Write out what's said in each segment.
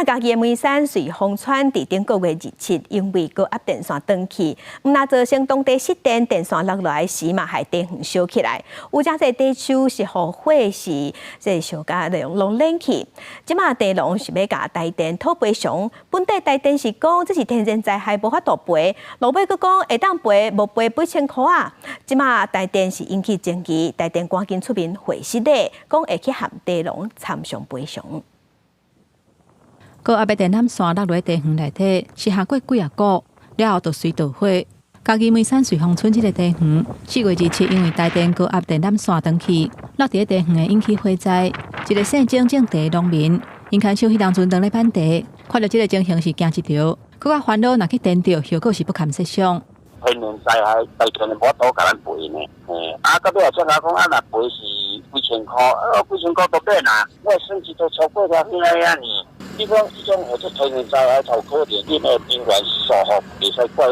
這嘉義的梅山瑞芳村佇頂個月27，因為高壓電線斷去，毋但造成當地失電，電線落來時嘛，害茶園燒起來，有誠濟茶樹是予火勢這燒甲攏攏燃去。這馬茶農是欲共台電討賠償，本底台電是講這是天然災害，無法度賠，落尾閣講會當賠，無賠幾千箍仔。這馬台電是引起爭議，台電趕緊出面回釋咧，講會去和茶農參詳賠償。高壓的電纜線落佇茶園內底，是下過幾仔股，了後就隨著火。嘉義梅山瑞芳村這个茶園，4月27因為台電高壓電纜線斷去，落佇茶園會引起火災。一个姓鍾種茶的農民，𪜶牽手彼當陣當咧挽茶，看著這个情形是驚一趒，閣較煩惱，若去電著，後果是不堪設想。天然災害，台電無法度共咱賠呢。嘿，啊，到尾也才講啊，若賠是幾千箍，啊，幾千箍都免啊，我損失都超過了遐爾呢。你講這種或者天然災害頭可憐，你的兵員疏忽，袂使怪。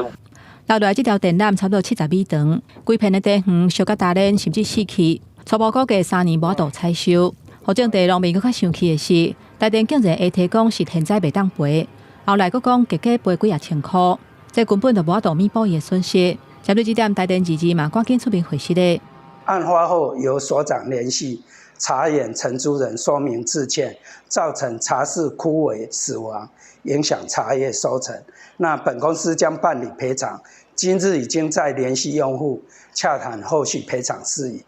落來這條電纜差不多70米長，規片的茶園燒甲焦燬，甚至死去。初步估計3年無法度採收。予種茶農民閣較生氣的是，台電竟然會提講是天災袂當賠，後來閣講加加賠幾仔千箍，這根本就無法度彌補伊的損失。針對這點，台電二二嘛趕緊出面回釋咧。案發後，由所長聯繫茶園承租人說明致歉，造成茶樹枯萎死亡，影響茶葉收成。那本公司將辦理賠償，今日已經在聯繫用戶，洽談後續賠償事宜。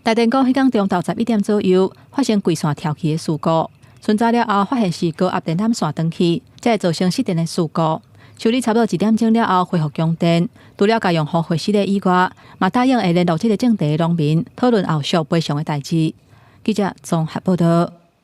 台電講，彼工中晝11點左右發生櫃線跳起的事故，巡查了後發現是高壓電纜線斷去，才會造成失電的事故。修理差不多1點鐘了後恢復供電，除了共用戶回釋的以外，嘛答應會聯絡這个種茶的農民討論後續賠償的代誌。記者綜合報導。